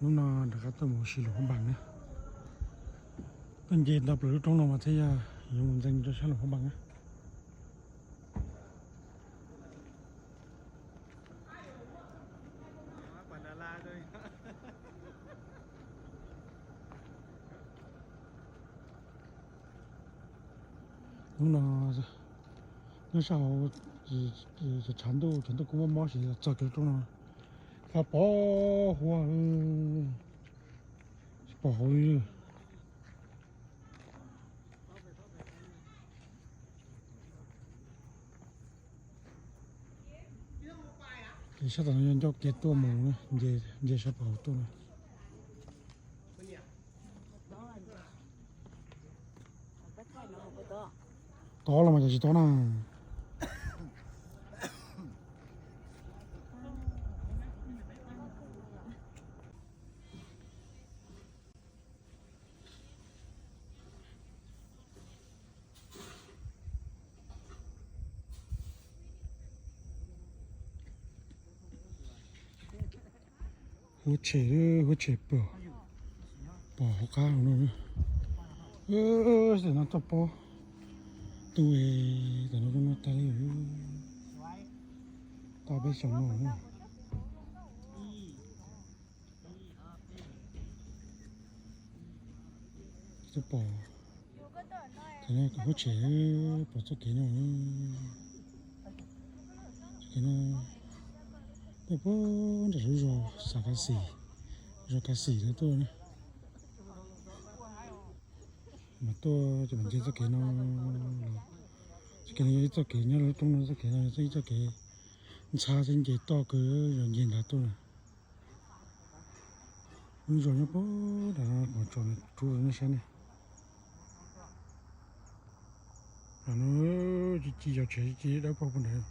Hnub no rov qab tuaj mus ua si Luam Phab Npas na. Tuaj nce tau plaws lub roob no mas thiaj yog yuav mus ntxees rau sab Luam Phab Npas na. Hnub no nyob sab hauv, tshav ntuj, tshav ntuj kub mob mob ces los txog kiag lub roob no, fab pom huab, tsis pom hauv li. Ces sab tom no yog ncauj kev tuaj mus na, nce sab pem hauv tuaj na. Tob los mas cas tsis tob na. Huab tshem, huab tshem pom, pom hauv qab no. Tam no tuaj pob tu, tam no tuaj noj tag li, tau peb xyoos no. Twb pom, tam no huab tshem, pom txoj kev no, txoj kev no tuaj puag nram lub zos Xav Kav Xim, zos Kav Xim no tuaj na. Mas tuaj ces mam nce txoj kev no los, txoj kev no yog ib txoj kev nyob roob no, txoj kev no yog ib txoj kev ntxhab thiab nce toj kawg, yog nce nrad tuaj na. Lub zos nyob puag nram no, qhov tsos no rub nej saib ne. Nram no ci ci zos tsev ci dawb paug puag nrad.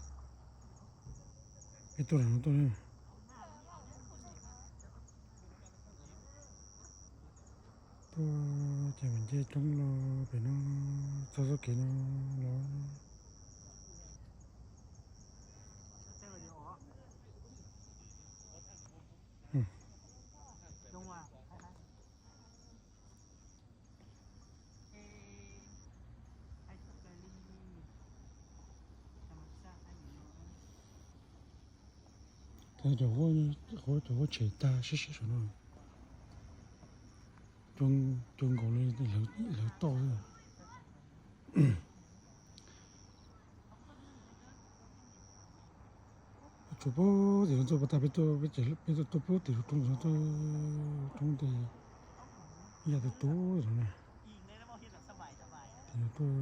Peb tuaj nram no tuaj na. Tuaj ces mam nce roob los pem no, txog txoj kev no los. Cov huab tshem tag siab siab saum no, cua nkaus li lawv toj xwb. Tsuas puag tim no tuaj, pas tas peb tuaj, peb tuaj puag tim lub roob no tuaj, roob ntawd ya tus tub no na. Tim no tuaj,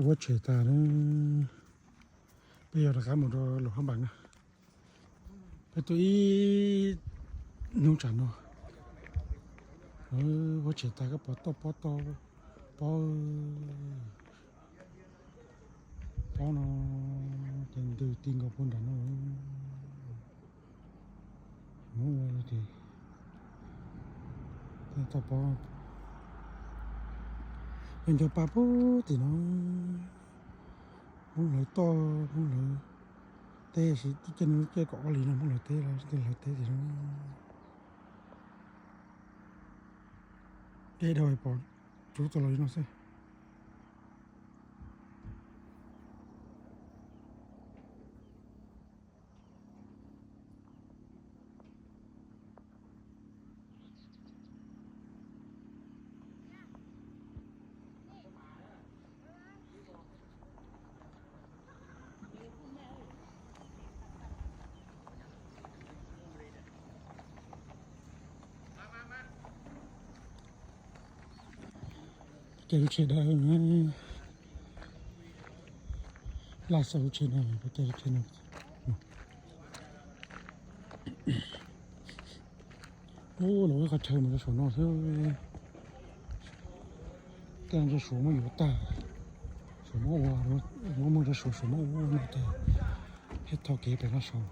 huab tshem tas na, peb yog rov qab mus rau Luam Phab Npas na. Peb tuaj ib hnub tsam no, huab tshem tas koj pom toj pob, toj pob, pob no ces ntws ti nkaus puag nram no. Hmoob ua no ces toj pob, yog nco pa puag tim no, Hmoob lawv toj, Hmoob lawv teb, tab sis caij no caij kaum ob hlis no Hmoob lawv teb, lawv teb tim no. Deb dhau pom tsuv txog los li no xwb. Caij lub tsheb dawb, laj xaus lub tsheb no, caij lub tsheb no. Ub, los ib qhov chaw mus rau saum no xwb. Tej no Suav muab yuav tag, Suav muab ua, muab muag rau Suav, Suav muab ua no tag, thiaj thau kev pem no saud.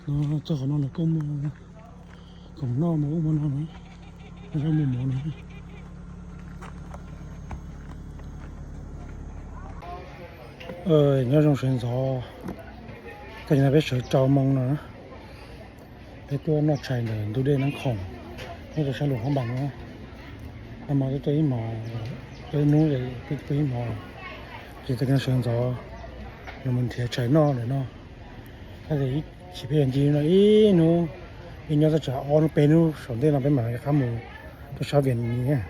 No txog qhov no lawv kuj muag khoom noj mus ub mus no na, zaj muag mov no. Nyob zoo sawv ntxov, tag kis no peb sawv rau moo no, peb tuaj noj tshais ntawm ntug dej Nab Khoom, nyob rau sab Luam Phab Npas no. Nag hmo twb tuaj ib hmos, tuaj ib hnub, twb tuaj ib hmos, ces tag kis no sawv ntxov yuav mus nrhiav tshais noj lawm no. Tab sis peb yog ncig no ib hnub, ib nyob tab tsam ob hnub peb hnub saum ntej no peb mam rov qab mus rau sab Vias Nis.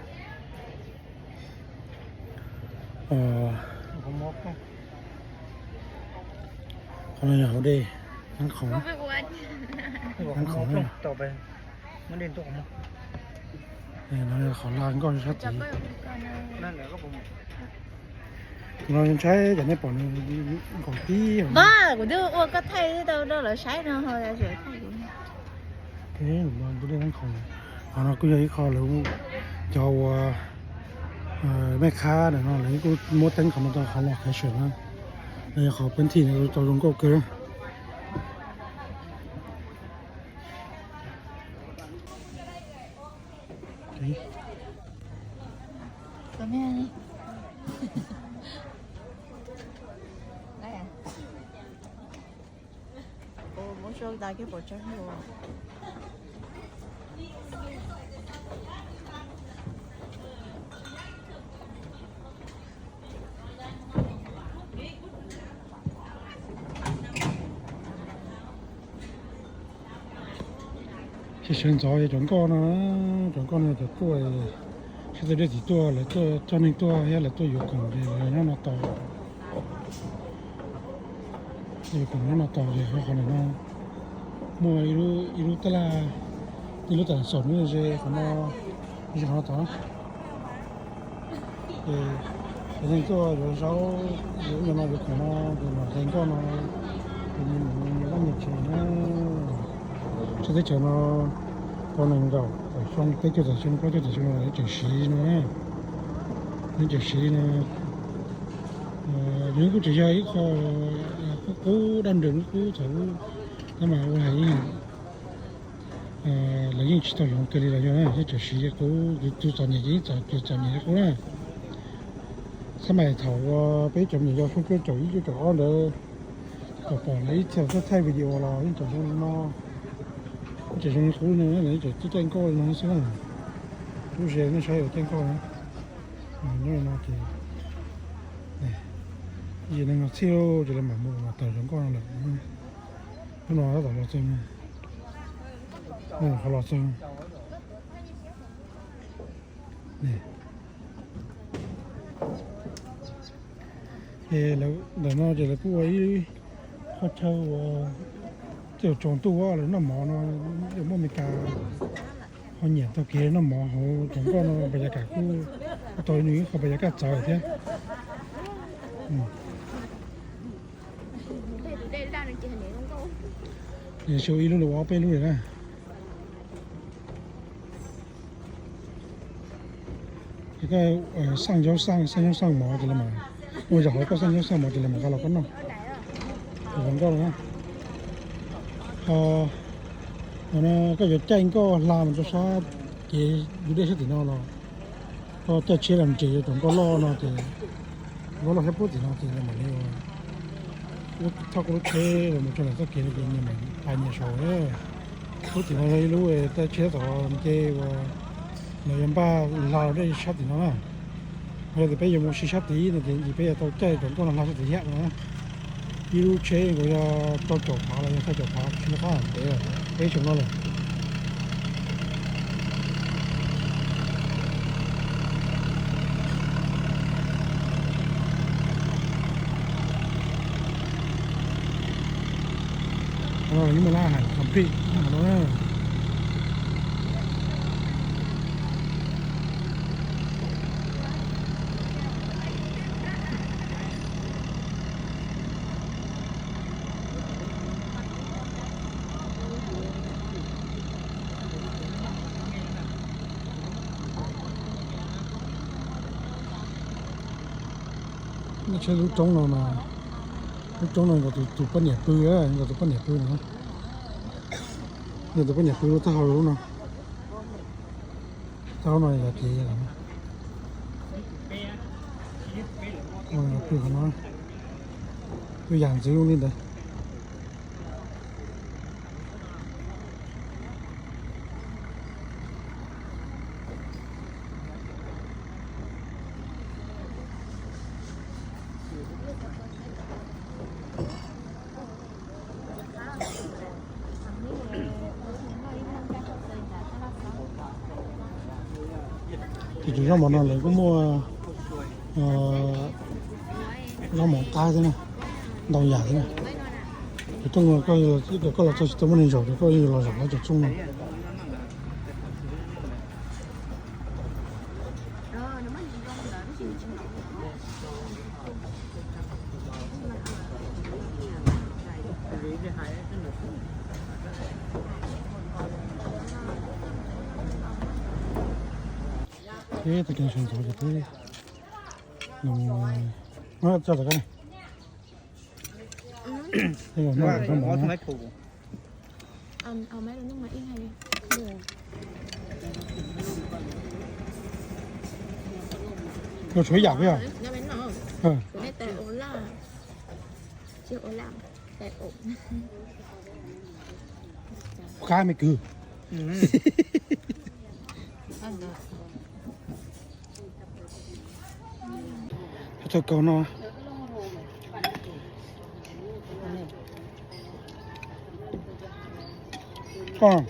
Qhov no yog hauv dej, Nab Khoom, Nab Khoom. Qhov laj nkoj sab tid. Kuv no ntshai cov nej pom nws nkaum tib. Kuv twb ua koj thaij tau rau lawv saib no. Qhov no kuj yog ib qho lawv, cov uas mej khab ntawm no lawv kuj muab teeb qhov no tau qhov location na. Qhov peb thim no tau zoo nkauj kawg. Ces sawv ntxov yog cov nkoj no, cov nkoj no cov tuaj, sab teb dej tim tuaj, lawv tuaj coj neeg tuaj thiab lawv tuaj yuav khoom ces lawv nyob no tos. Yuav khoom nyob no tos ces qhov ntawm no muaj ib lub taj laj, ib lub tas xom nub ze qhov no, ze qhov no tod. Ces cov neeg tuaj yuav zaub, yuav ub no yuav khoom no, ces mam hle nkoj no, ces nyias mus nyias vaj nyias tsev na. Sab teb chaws no tau nees nkaum tawm xyoo, peb caug tawm xyoo, plaub caug tawm xyoo lawv tseem siv no, lawv tseem siv no. Nws kuj tseem yog ib qho qub qub dab nrees qub qub thaum ub, tab mas ua hais ib yam lawv yeej tsis tau hloov kiag li los yog na, yeej tseem siv qub, tus txom nyem ces yeej tseem txom nyem li qub na. Xab mais thaum peb cov me nyuam yaus xyoo cuaj caum ib cuaj caum ob ntawd, thaum pom lawv ib txhia thaij video los yeej tseem zoo li no, yeej tseem zoo li qub no, yeej tseem caij nkoj li no xwb na. Lub ze nej saib caij nkoj na, nyob li no ces, ces neeg no txhij ces lawv mam mus tawm cov nkoj no lawm. Hnub no tab tom los txog, qhov los txog. Ces ntawm no ces lawv kuj ua ib qho chaw uas tej zaum tsaus ntuj lawv noj mov no, muaj Amelikas ho nyiam taug kev noj mov hauv cov nkoj no, pas yas kam kuj tau nws ib qho pas yas kam txawv thiab. Ces ib lub los ua ob peb lub li na. Ces koj xaj ncaub xaj, xaj ncaub xaj mov ces lawv mam, ua zog hauv koj xaj ncaub xaj mov ces lawv mam nqa los koj noj. Zoo nkauj na. Ho no koj yuav caij nkoj hla mus rau sab kev ntug dej sab tim no los koj caij tsheb los ntses rau cov nkoj loj no ces, nkoj loj sab pub tim no ces lawv mam li ua, thauj koj lub tsheb los mus rau ntawm txoj kev no ces nyias mam pais nyias saud. Lub tim no yog ib lub caij tsheb tom nce uas lawv yuav npaj hla dej sab tim no na. Yog tias peb yuav mus si sab tid no ces peb yuav tau caij cov nkoj no hla sab tid thiab no. Ib lub tsheb nkaus yog rau caum phav los yog xya caum phav, tsis nco qab ntev lawm, peb xyoo no lawm. Yeej muaj lab hais complete no na. Lub tsheb lub roob no mas, lub roob no nkaus tus poj niam pw, nkaus tus poj niam pw no, nkaus tus poj niam pw lub taub hau lub no. Taub hau no yog kev pw qhov no. Tus yam ntxwv zoo li ntawd. Tus zaub mov no lawv kuj muaj zaub mov qab thiab na, ntau yam thiab na. Cov rooj no koj los txog tsis tau muaj neeg zaum, koj los zaum hauv cov rooj no. Peb tau kev sawv ntxov ces peb los tso rov qab na. Los tshuav ib yam xwb. Qab me kwv. Cov taw kaus no. Koj.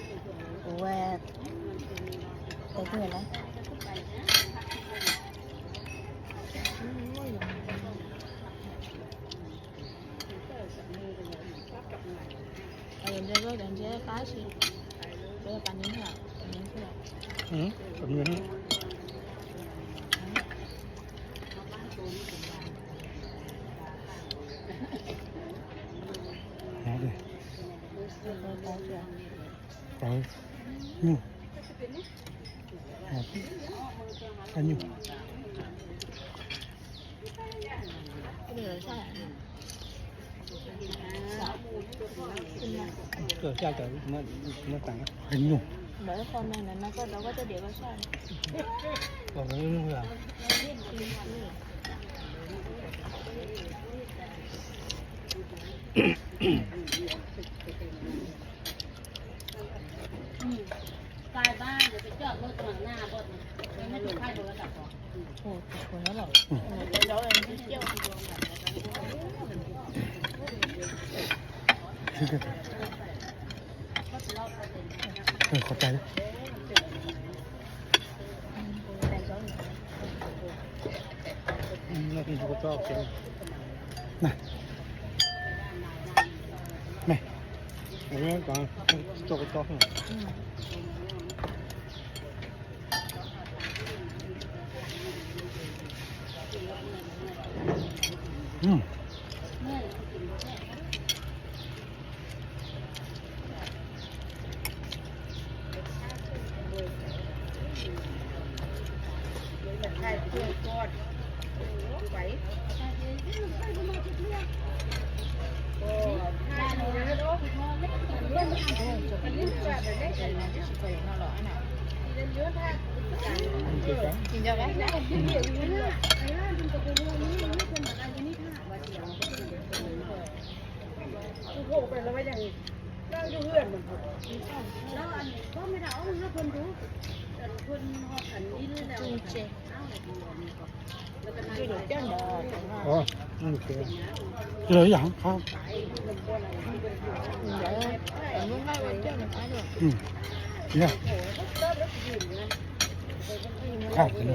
Qhov tseeb.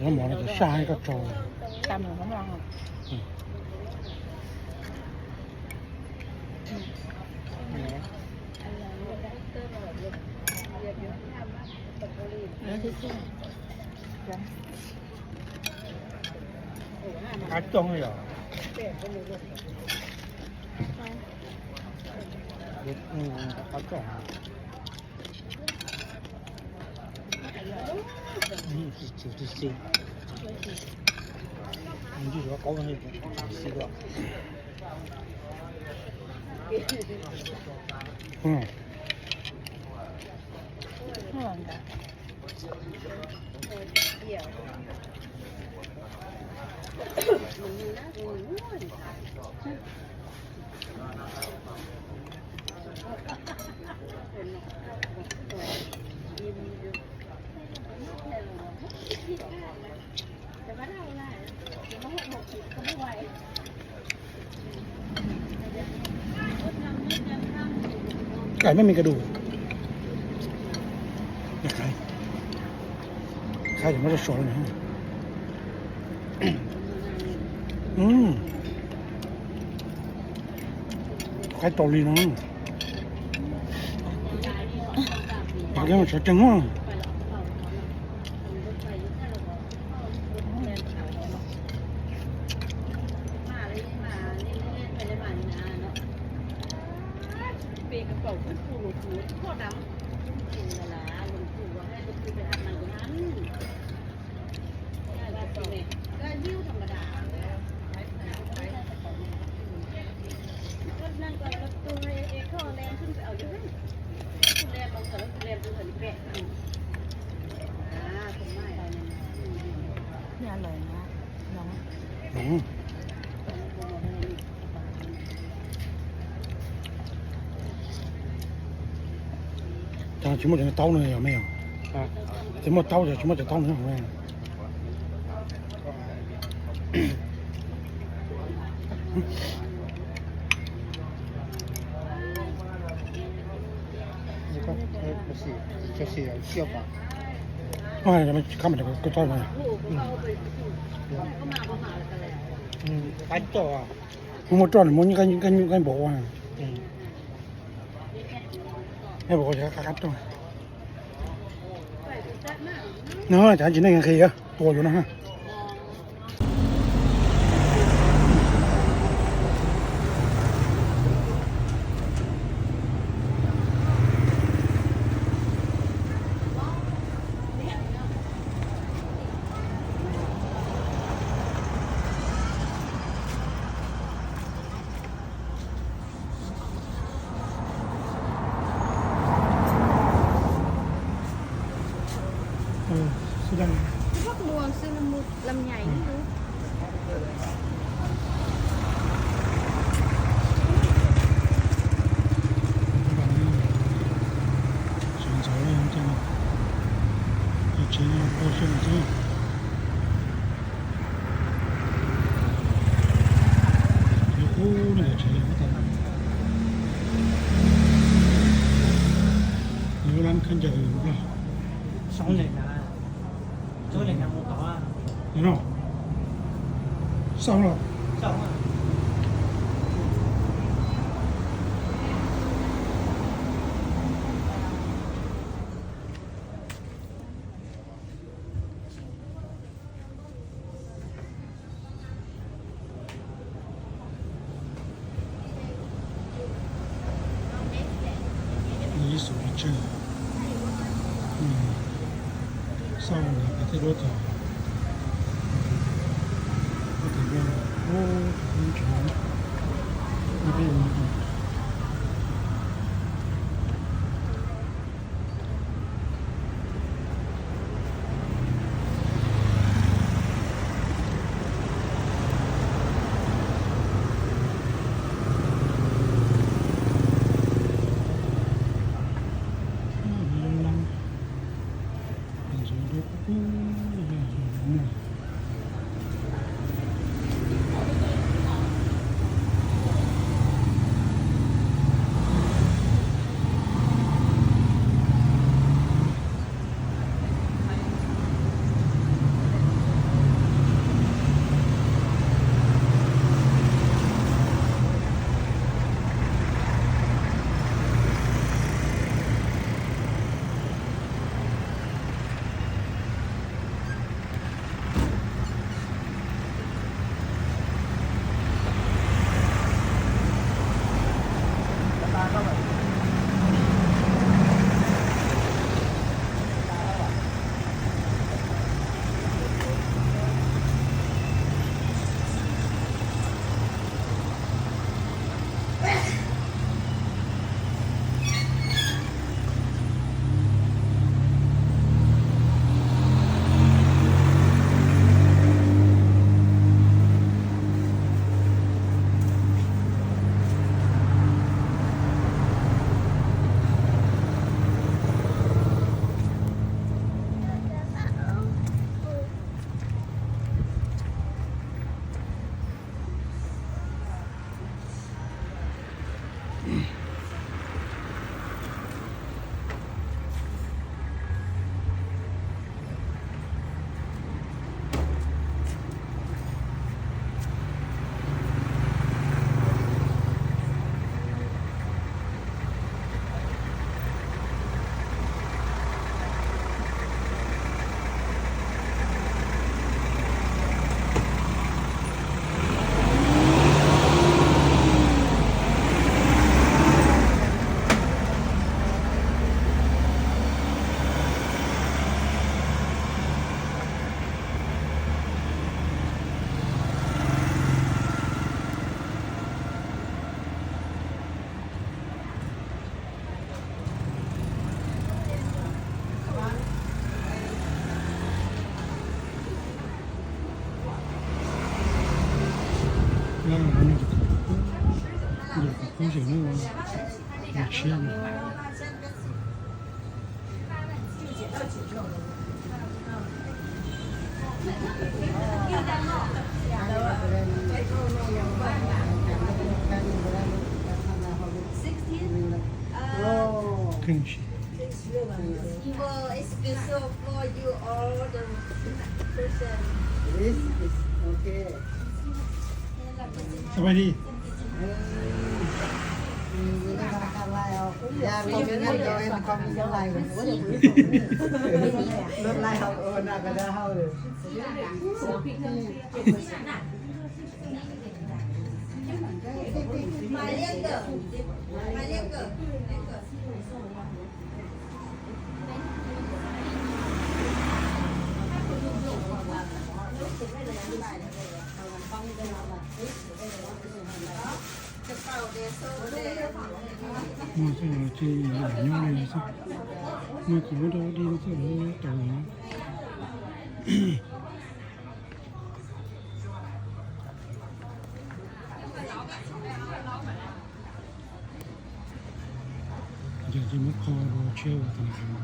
Mov no ces saj koj tso. Qab coob yom. Qab coob. Ntsis ntsis ntsis. Ntsis yuav qaub ntsis ntsis. Cải mej me ka du. Khai, khai cov no rau suav li na. Khai tau li no. Cov no sov ceev. Tsis muaj cov taub no yog me os. Tsis muaj taub, tsis muaj cov taub no. Kuv muab roj no muab nyuj qab nyuj qab npaum ua. Qab roj no, cov tsis neej nqhis tua yuav no. Ib xus tsawg, xauj nws thiaj duab txog. Yog tus qub, yog tus qub ces lub tshiab no. Kheej siab. สบายดี Muaj xwb los tsis yam nyob li xwb. Muaj kuv muab rau dib xwb los nyob tau li. Yog ces muab kho dua tshiab ua tus no.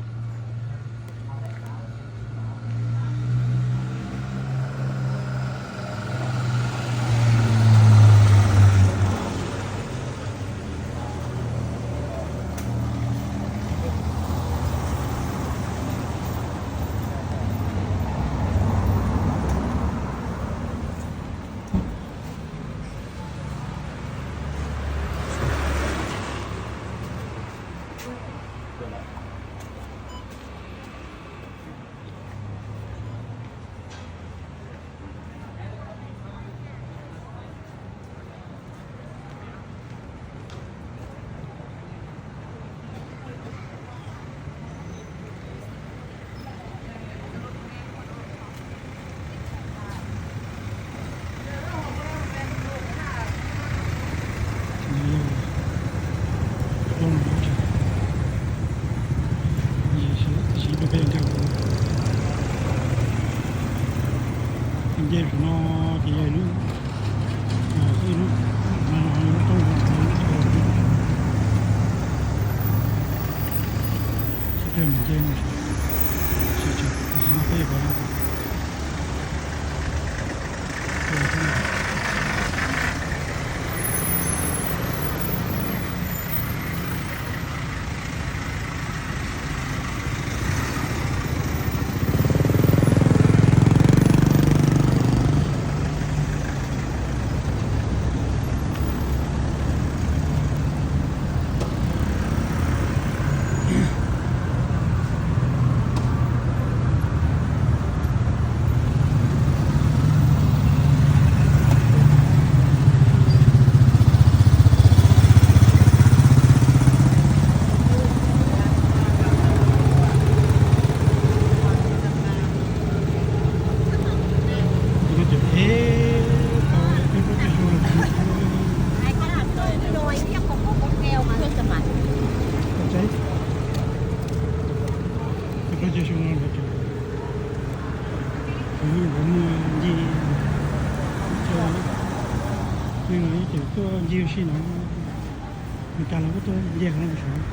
Siv rau peb nkag, nce saum no ces yog ib lub, ib lub, lub roob, lub roob. Sib pliag mus nce no, tab sis tam sim no peb yuav pais no. Kuv muaj ncig, ib co neeg los ib txwm tuaj ncig ua si no, nws tas los kuj tuaj ncig qhov no saud.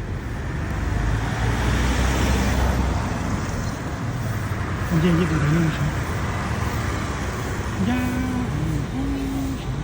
Ncig ncig tus ntawd no saud, ncaj qhov no saud.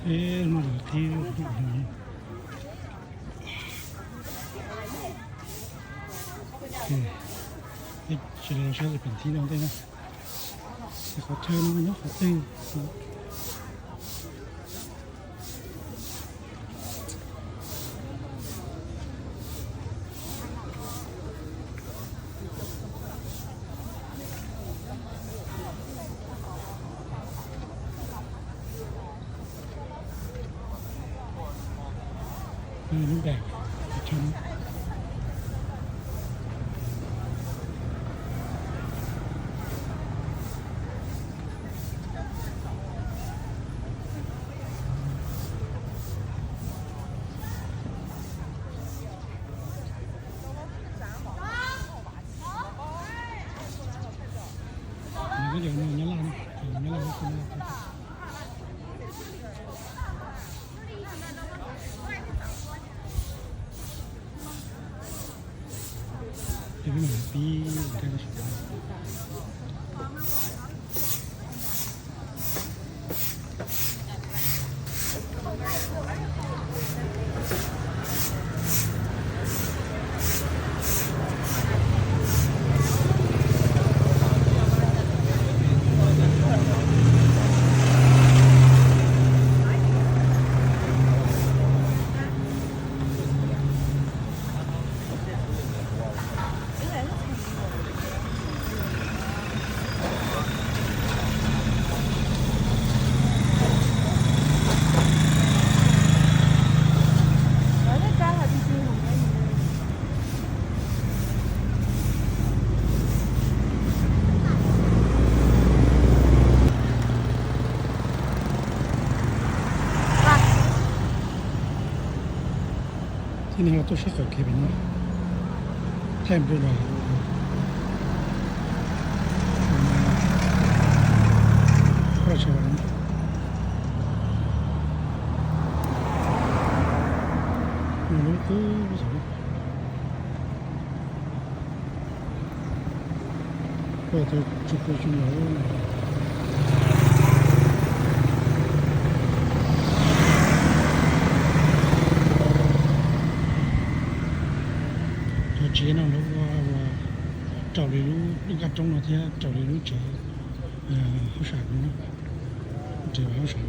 Peb no los qhib, peb no los qhib. Ces tsis los saib pem thib no ntej na, ces qhov chaw no nyob qhov twg. Lub npe Nyob Laj, Nyob Laj. Thiab nej ho tuaj sab qawm kev pem no, thaij npua los, lub qub. Tsis pub tsis nyob. Cov tsev no lawv ua raws li lub nkaj roob no thiab raws li lub tsev hav sam no, tsev hav sam.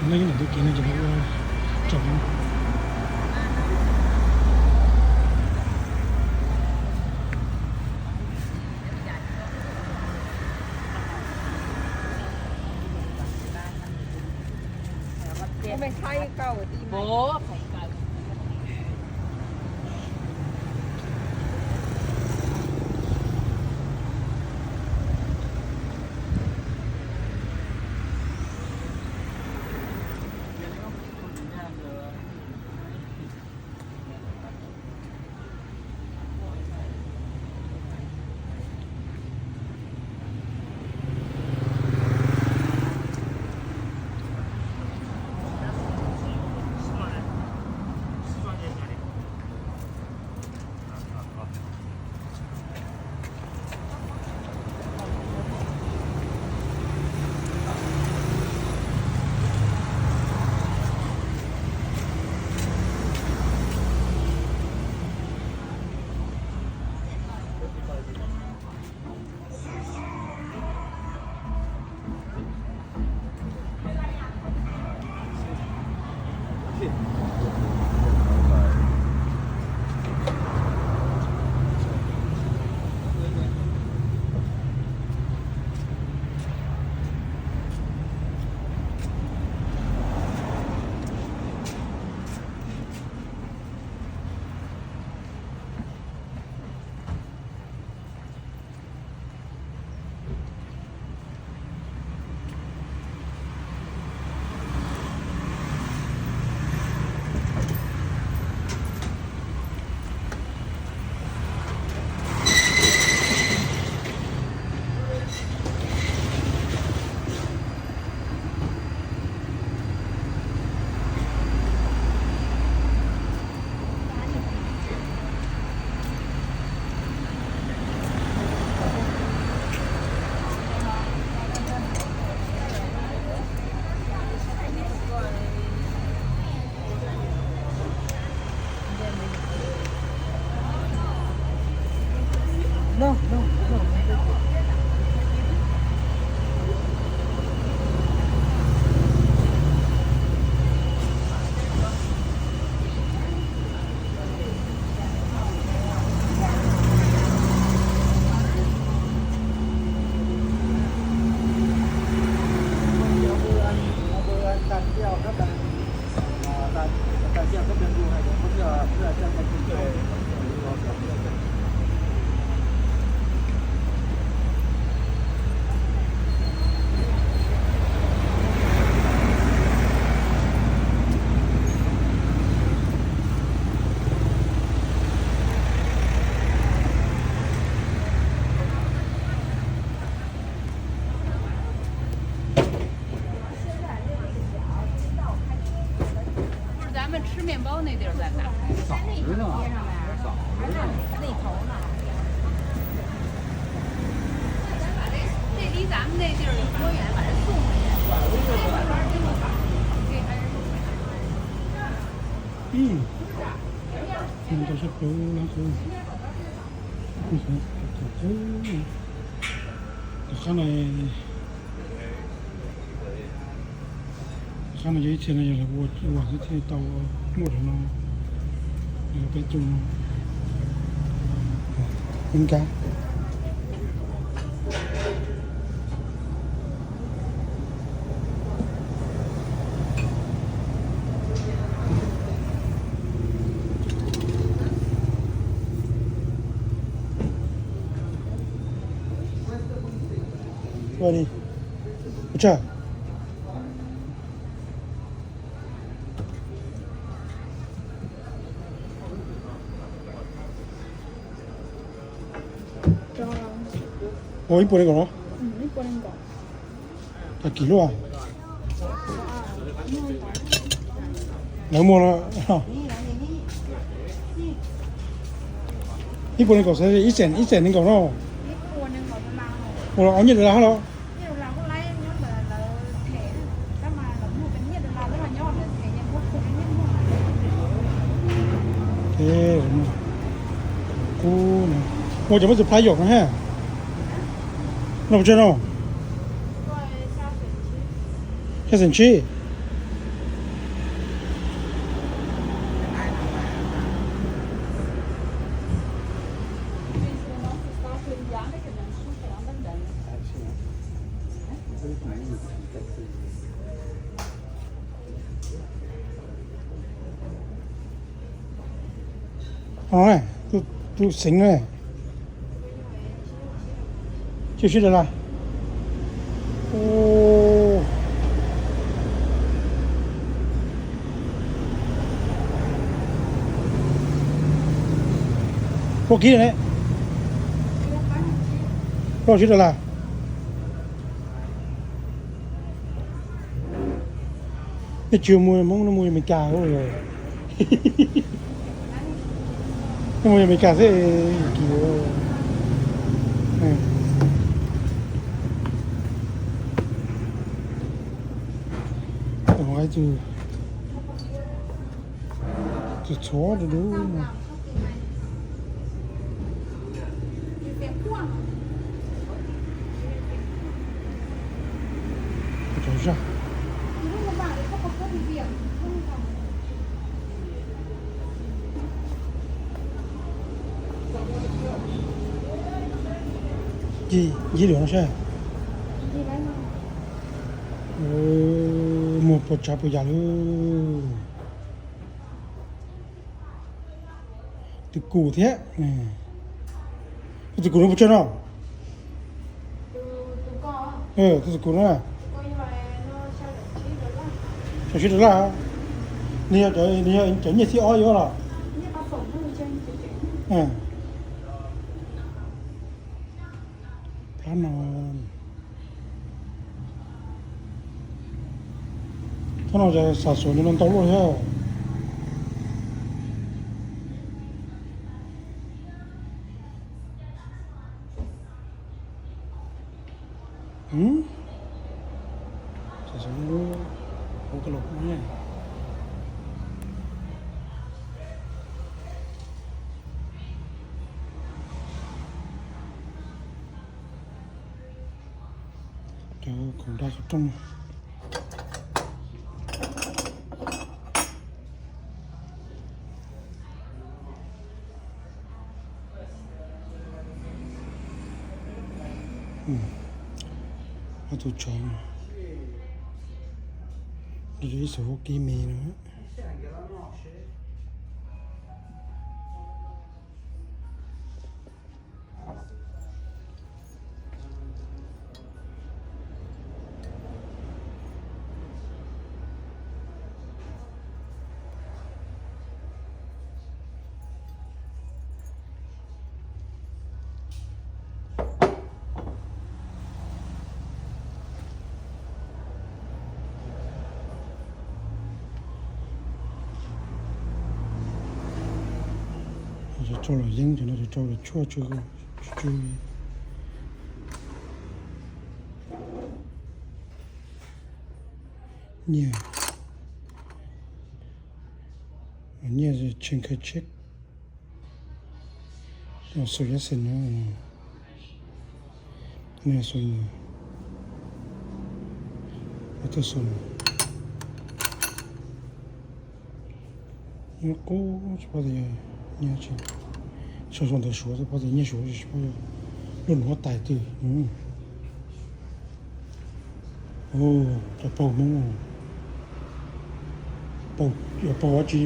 Leej ntawm tus kev no ces lawv ua raws no. 那地儿在哪儿？在那头呢，那头呢。这离咱们那地儿有多远？把人送回去。这边儿真不好，这还是送回去。嗯，现在是九点多。嗯，九点多。 Qhov no, qhov no yog ib txhia no yog lawv ua ua xwb thiaj tau muaj cov no, peb tug no. Nkag. Ua li. Ua tsaug. Ua ib puas nees nkaum no. Tag kis luaj. Lawv muag no. Ib puas nees nkaum xwb, ib xees, ib xees nees nkaum no. Ua ob nyiaj dollar hab los? Qub, ua cov muab tus plab yom no ha. No puas tsawg no? Xya xees tsib. Tus xeev na, tsib sib dollar. Ua kib ne, plaub sib dollar. Nej tsis mus Hmoob, nej mus Amelikas. Nej mus Amelikas xwb kis. Tus txhuav du du. Ncig lwm no saib. Muag puas tsav puas yam lawm. Tus kum thiab. Tus kum no puas tsawg no? Tus kum no xya sib dollar. Nws yog, nws yog cov nyiaj thib ob yuav los? Plab no, thob no xam xuam no ntau luaj thiab. Cov khoom da qhov rooj. Ob tug tsov, ib xus hub kib me no. Rau los yeeb cov no, rau los tshuaj tsw tsw. Nyiaj, nyiaj tshee khaws tsheb. Xu yab xees no, nyiaj xu, nyiaj xu, nyiaj qub tsis paub tias nyiaj tsis, sau sau ntawv Suav tsis paub tias nyiaj Suav tsis paub yog lub nws huab tais twg. Cov paug Hmoob, paug dab tsi?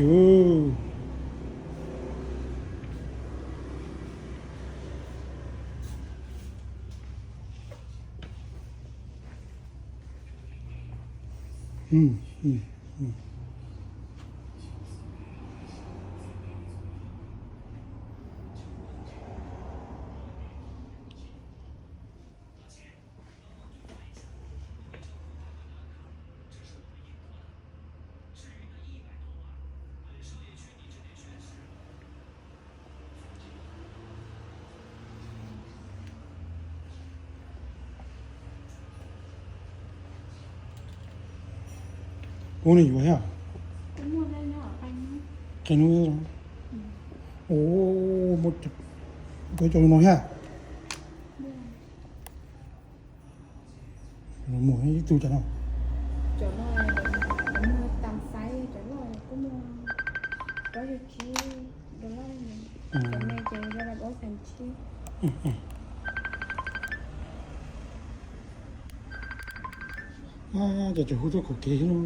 Ub, nws yuav thiab. Qee hnub, ub, muaj cov no thiab. Mus ib tug cov no. Cov tseem hu tuaj kaum kev no.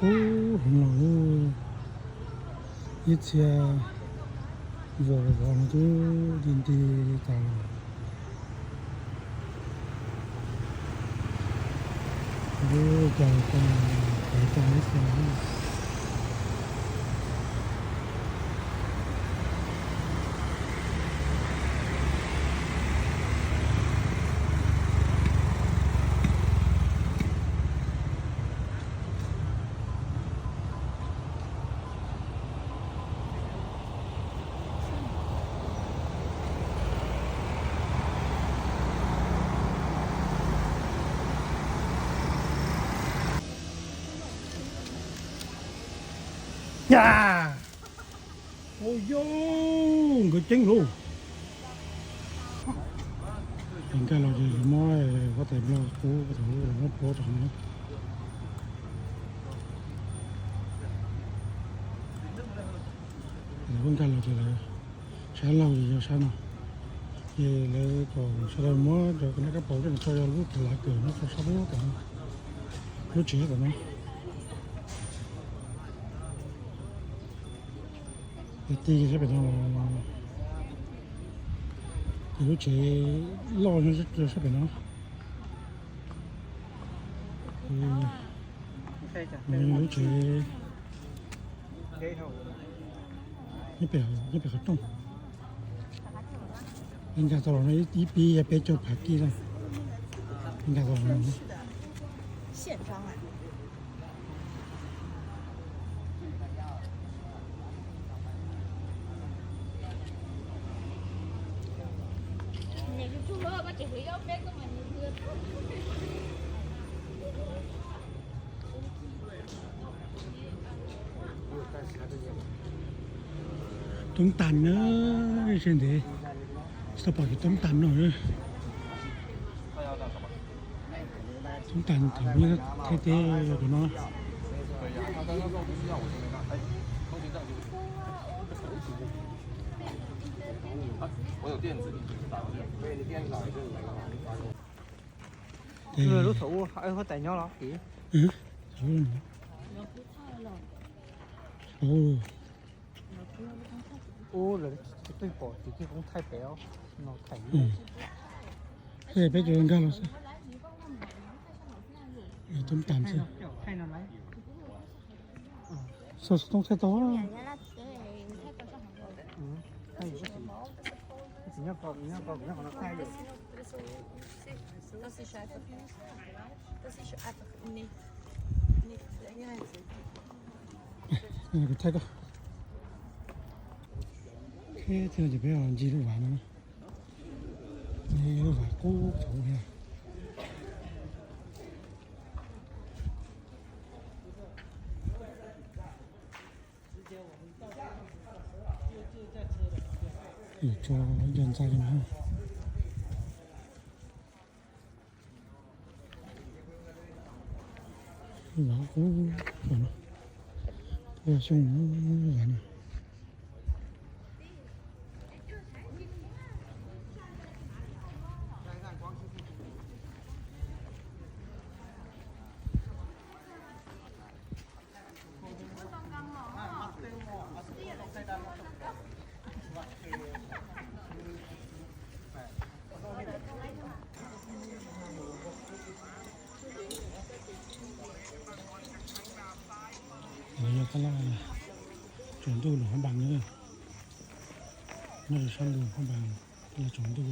Kub heev los, ib txhia vos vos no twb nti nti tas lawm. Lub caij tau, tau ib txhia. Ua yog nkawd ceeb lauj. Nkag los ces lawv muab huab tais Nplog pub, huab tais Nplog pub rau no. Lawv nkag los ces lawv sab laug ces yog sab no. Ces lawv kom sawv daws muab cov kab paus tej no tso, yog lub kab lav kawm no tso sab pem no, lub tsev tom no. Ti sab pem no, lub tsev loj nyob sab pem no. Lub tsev nyob pem qhov rooj. Nkag tau los no ib pib yog peb caug phav kij na. Nkag tau los no. Toob tas na, ze ntev tsis tau pom kev toob tas no. Toob tas thaum peb nyob Thaib teb yog cov no. Lub thaum ub huab tais nyob los. Ub, lawv twb pom tus twb koob thaij pem no thaij. Peb cov nkag los xwb. Toob tas xwb. Xov xov tooj thaij tau. Nyob ko, nyob ko, nyob qhov no thaij. Das ist, das ist einfach nicht, das ist einfach nicht, nicht, ja, kuv thaij koj. Thiab ces peb ncig lub vaj no, lub vaj qub thaum ub thiab. Ib tsob cov ntxaij li no. Vaj qub, ua xyoo vaj no. Lawv yog tab laj tsaus ntuj lawm hab npas na. Nyob rau sab lug hab npas, tab laj tsaus ntuj.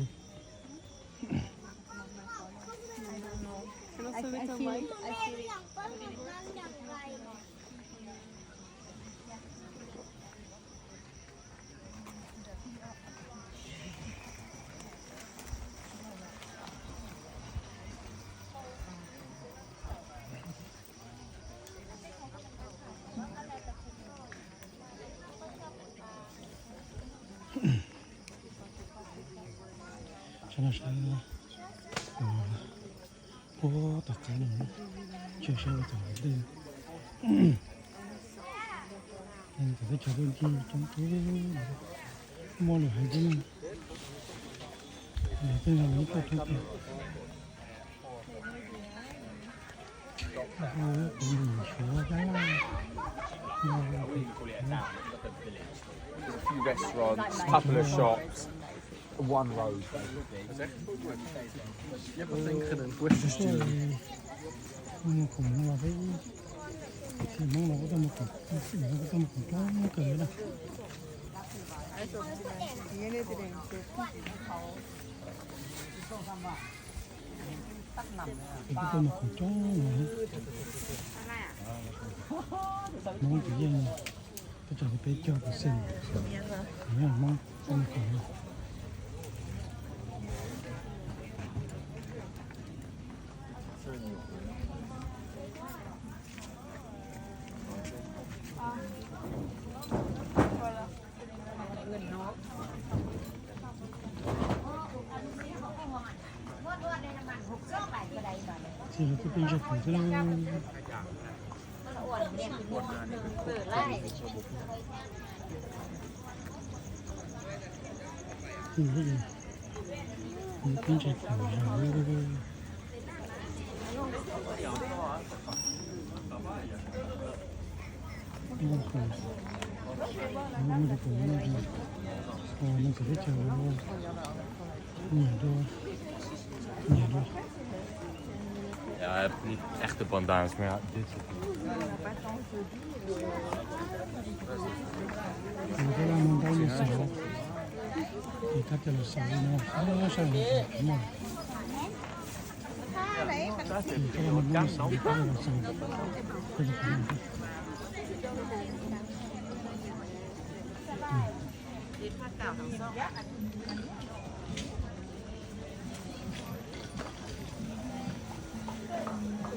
Sab no sab, ua tom qab no, tshwj sab ua tom ntej. Tom teb chaws tuaj ncig coob kawg, muaj lwm haiv tib neeg. Lawv tej no lawv tuaj coob kawg. There's a few restaurants, couple of shops, one road, basically. Mus khoom no los peb, Hmoob los kuj tuaj mus khoom, kuj tuaj mus khoom coob kawg li na. Kuj tuaj mus khoom coob no. Hmoob ces yeej teb chaws peb caug percent Hmoob tuaj mus khoom no. Ces lawv kuj pheej ntsaig khoom thiab. Pheej ntsaig khoom. Muaj tus, muaj tus, neeg txawv teb chaws, nyiam dua, nyiam dua. Ja, niet echte bandana's, maar ja, dit soort dingen. Ces koj los mus ntaub los xauv, ces koj coj los xauv no, sab no, ces koj los mus ntaub los xauv, ces koj coj los xauv, koj cov qhov no.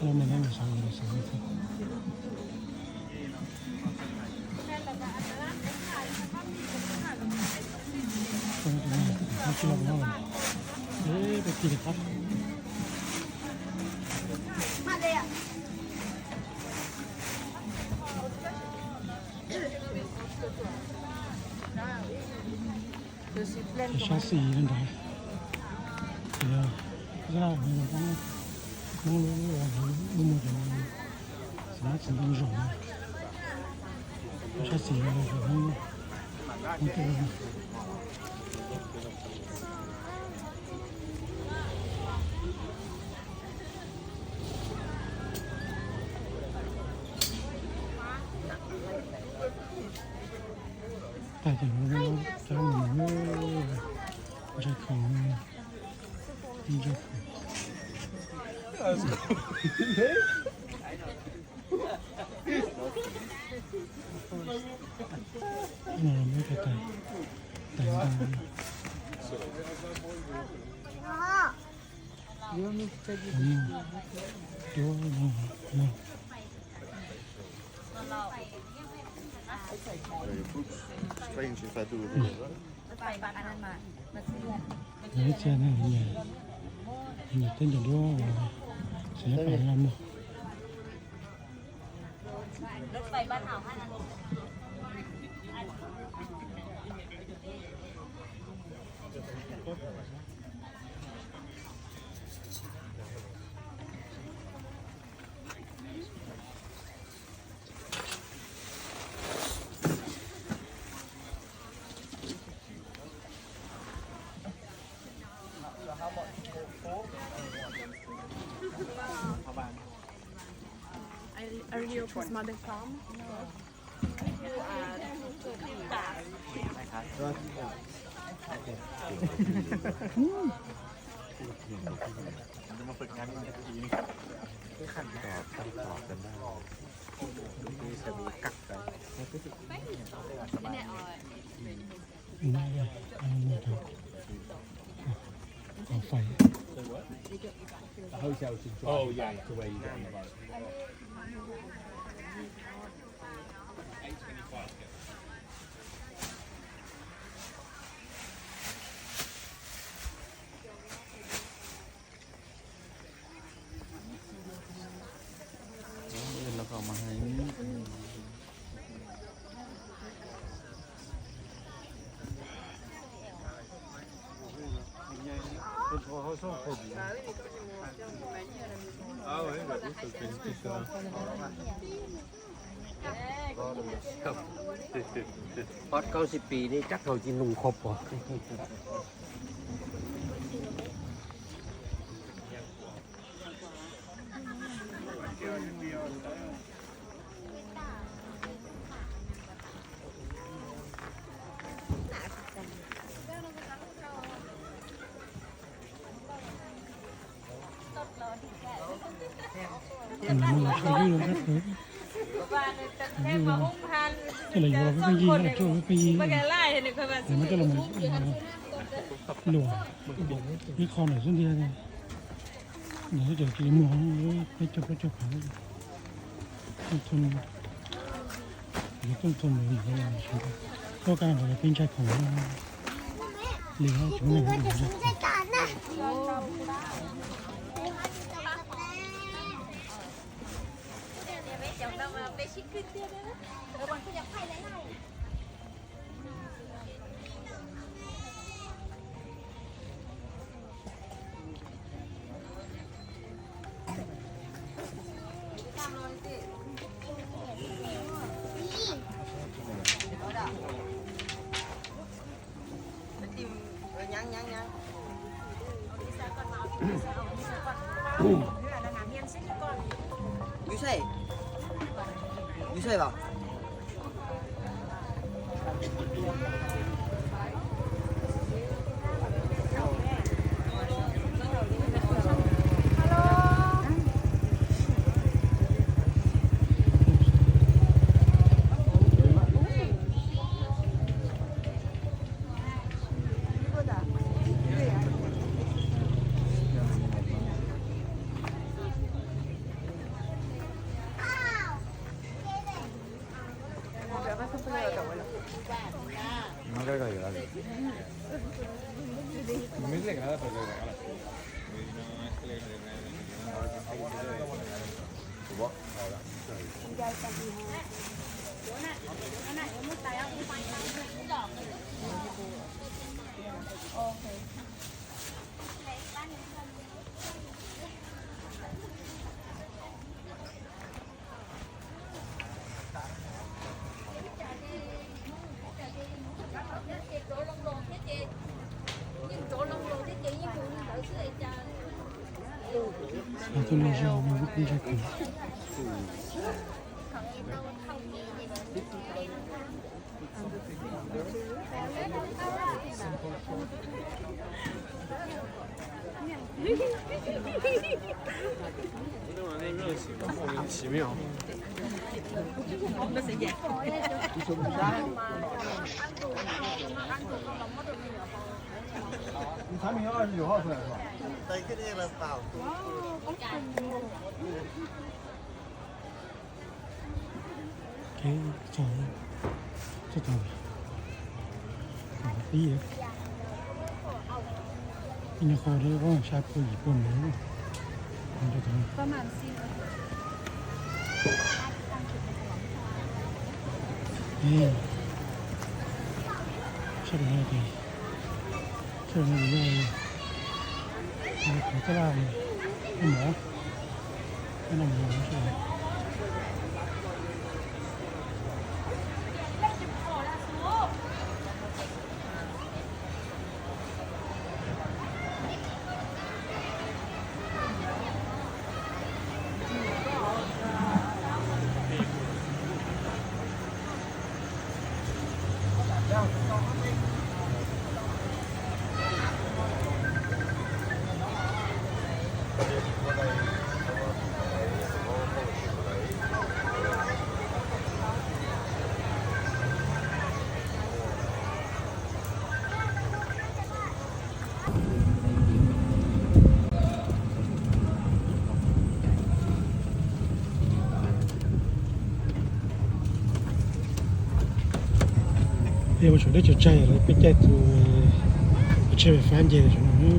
Los mus ntaub los xauv, los xauv thiab. Ces sab xis li ntawd, ces zaj no Hmoob lub, lub mus cov xav tsis ntoo zaum no, sab xis no Hmoob, Hmoob tej. Tag ces lawv rov mus, Ntshai khoom, ntshai khoom. No muab cov tais, tais ntoo. Duab no, no. Strange if I do it. Nyiam, nyiam tej ncaws duab uas txiv nyob pem no mog. Are you from Mother Farm? Ob kaub xib pis ne, kab thaum tsis nug qhov pom. Tej los yuav los pheej yig, pheej yig, mas tej los luam ib qho ntawm xwb ntiag. Nws cov cia li muag peb caug plaub caug phav. Yuav tooj thua mus, yuav tooj thua mus, yuav tooj thua mus, yuav tooj thua mus, peb ntshai khoom li tsis muaj neeg ntshai khoom. Tus no zog no kuj ntshai kawg. 奇妙。 你产品二十九号出来是吧？Ib nyuag qho saib puas yim puas mev. Sab, sab, sab, sab, sab, Peb ua saum deb tsawg tsawg lawm, peb caij tus tsheb fab nce saum no.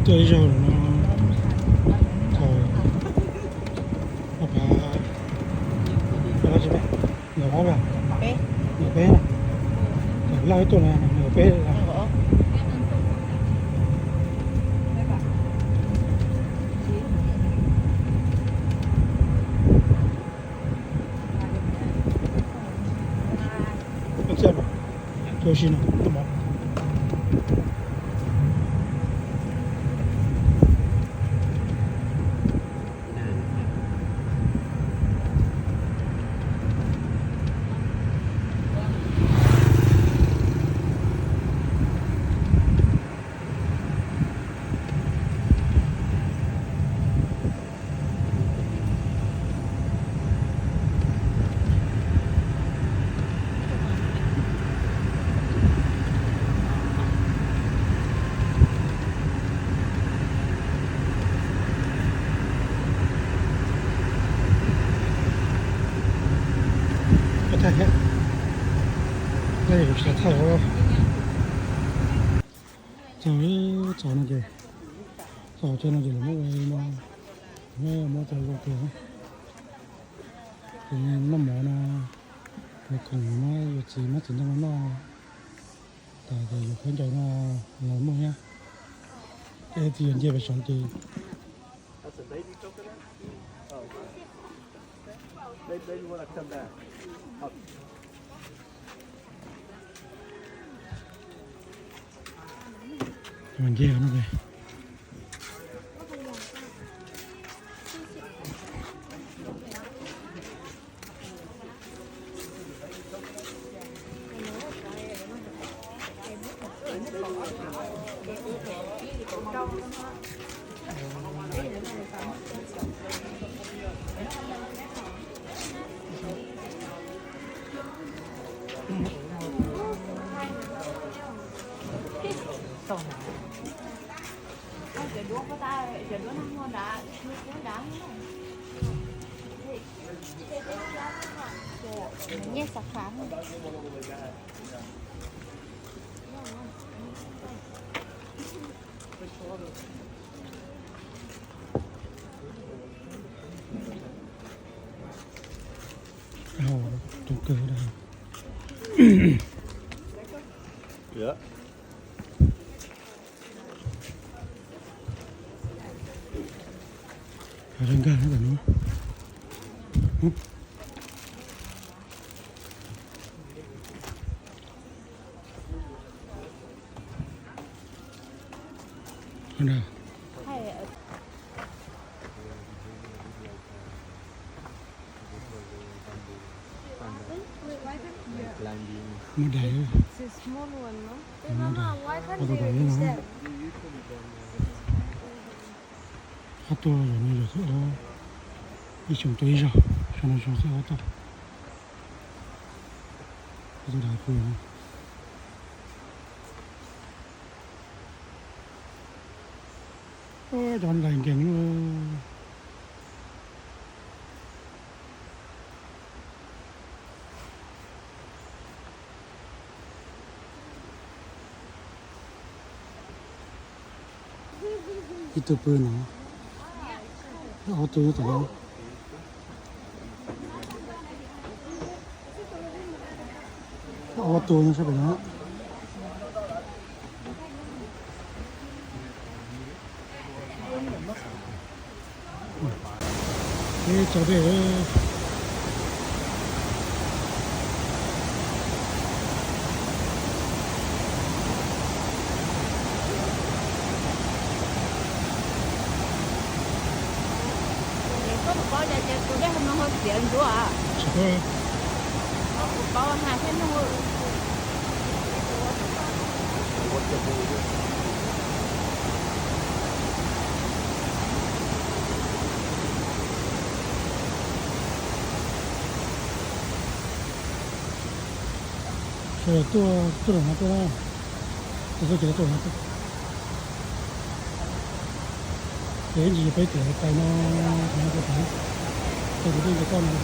Tuaj ib zaug no, thaum, Nkaum ob, nkaum peb, nkaum peb, laj ib tuaj na, nkaum peb. Ua si no, noj mov. Txog, txog no ces, txog no ces lawv muab ua no, muab, muab tau zoo kawg. Ces noj mov no, yuav khoom no, yuav txiv muab txiv ntoo no noj, tas ces yuav khaub ncaws no los muaj thiab. Ces txiv yuav nce pem saud ces nce no. Nyiaj xav khav. Tus kawg da. Nkag no. Ntag. Muaj dais. Muaj dais. Ob tug yog no, ob tug yog no, yog ob, ib xyoos tuaj ib zaug, xyoo no xyoo xwb ob tug. Ob tug dais pw no. Cov dais nkees. Ib tug pw no, ob tug nyob tom no. Ob tug nyob sab pem no. Peb tso dej. Koj tus paub cov ces tus dej no ho txiav ntsuav. Tsis paub. Koj tus paub hais thiab no. Sawv daws tuaj, tuaj zaum no tuaj na. Tuaj txoj kev tuaj no tuaj. Ces ib ntsis peb tias tais no, tais no, tais kuv twb nce toj no.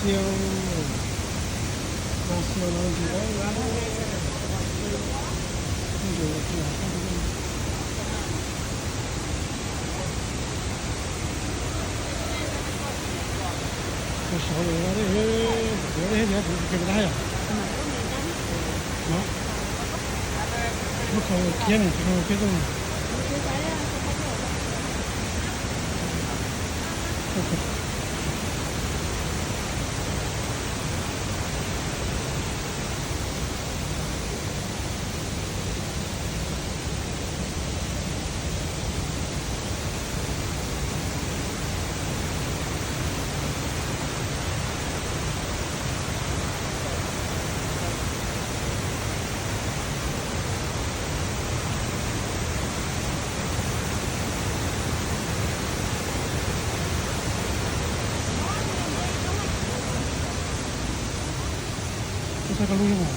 Xiau, xiau los ntsis, ntsis, saud lawm, kuv thiab kuv tus kwv mus tab yom. No, lub qhov kiab ne, qhov kiab tuaj. Ub, txog koj lub zoo.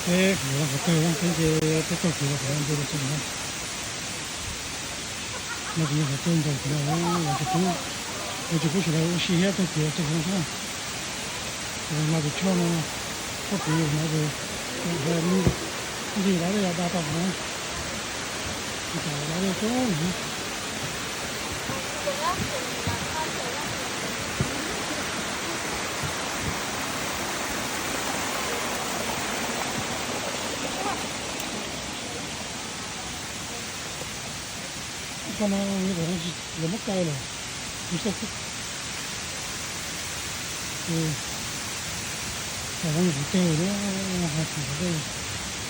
Peb yuav los qhov kawg, peb nce, peb taug kev los qhov ntej los txog no. No ces yog qhov kawg ntawm kev no, los tsis pub, los tsis pub sawv daws ua si thiab, taug kev los txog qhov no xwb na. Los tus choj no, txoj kev no ces nti dab dej da tau qhov no, tsis tau dab dej txog. Qhov no lawv muab kaw lawm, kuv xav ces qhov no kuv kawg na, ho tsis qhov dej,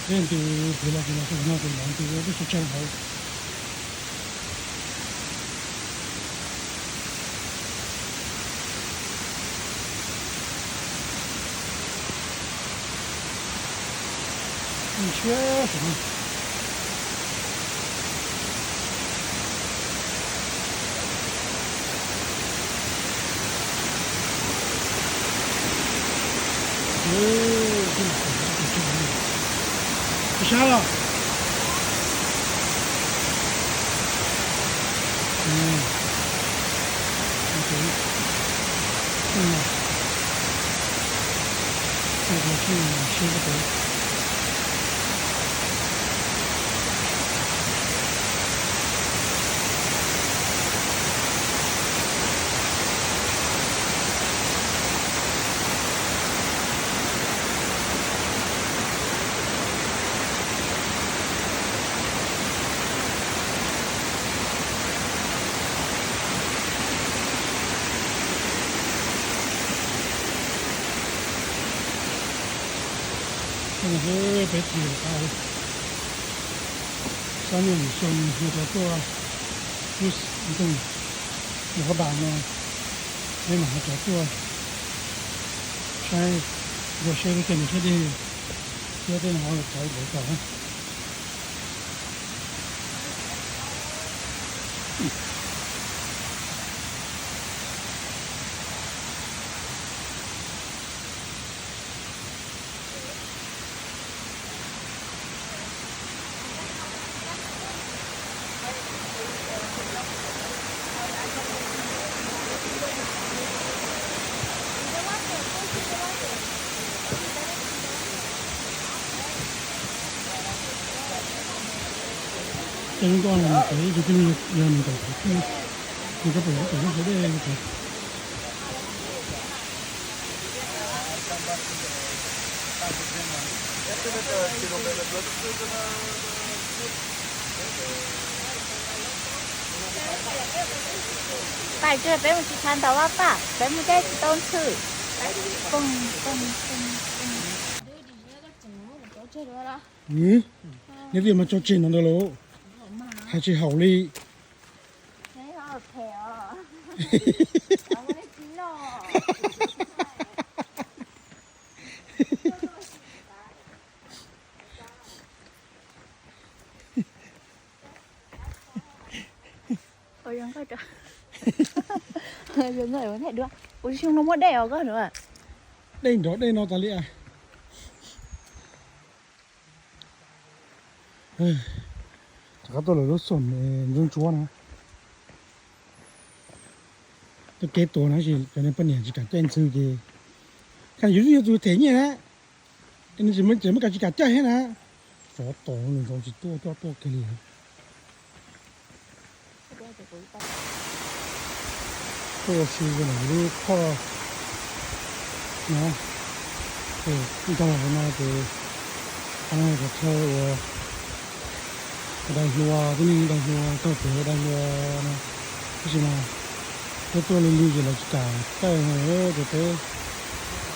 dej nti, kuv los ces los txog no ces lawv nti dej tsis tsawg hauv. Siab. Sab los. Peb tsis tau, sab niaj mus xyoo no cov tuaj, ntoo, mus qhov das no, peb mam ho cov tuaj saib, ua saib lub caij ntuj saib dej thiab tej no ho txawv ntawd tau. Tej lub nkoj no mas txawm ib tug tij neeg yog nws ntaus kuv thiab, nws rau pem kuv tom lub hauv dej no. Pais tsis peb mus tsis tshua ntau vaj paj, peb mus caij tsis tau ntxhw. Poob, poob, poob, poob. Nyob twj ywm mas tso tseg no ntawd lauj, hais tsis haum li. Ua zoo nkauj, ua zoo nkauj ua ntej dua. Ua xyoo no muaj dej os koj no. Dej nrov dej no tas li as. Rov qab tuaj lawm lub xom ntsuab ntsuab na. Tuaj kev tuaj na, cov niag poj niam tsis kam caij ntxhw ces, khas yus yog tus them nyiaj na, nws tseem muab kav tsis kam caij thiab na. Tsov tom nws ntxov tsis tuaj coj tuaj kiag li. Tuaj ua si lub phoj no, ntog hauv no ces qhov no cov chaw uas daim hluas, tib neeg daim hluas taug kev daim hluas no. Tab sis mas peb tuaj li li ces lawv tsis kam caij no ces peb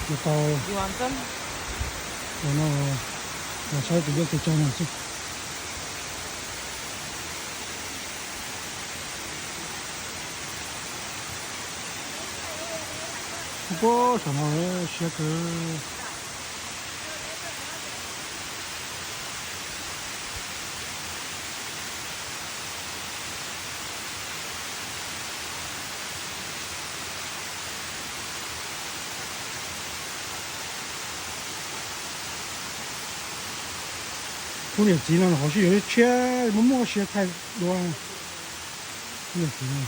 yuav tau no los saib tus dej txhua chaw no xwb. Puag saum no siab kawg. Kuv niam txiv no qhov sib yuav tshiab, muaj muaj siab thaij dua. Kuv niam txiv no.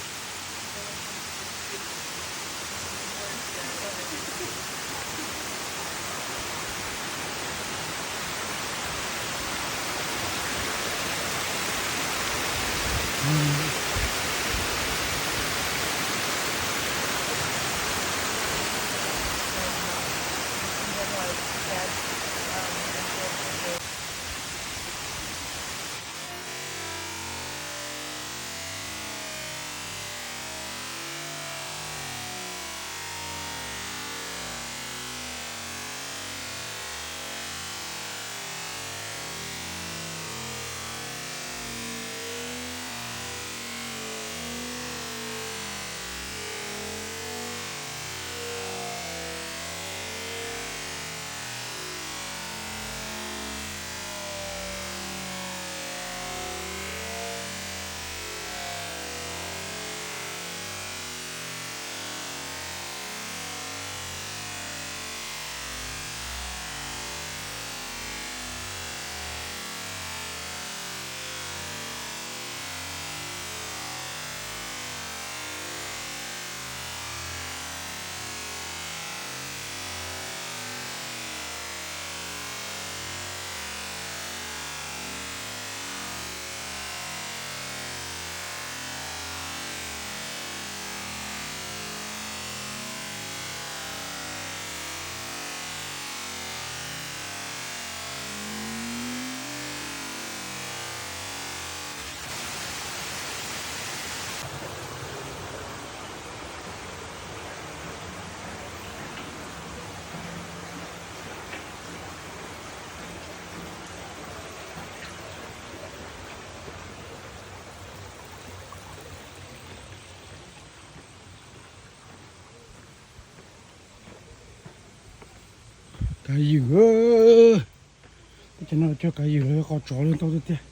Kav ywm, teb chaws no cog kav ywm los yog qos tsov los tau tiag tiag.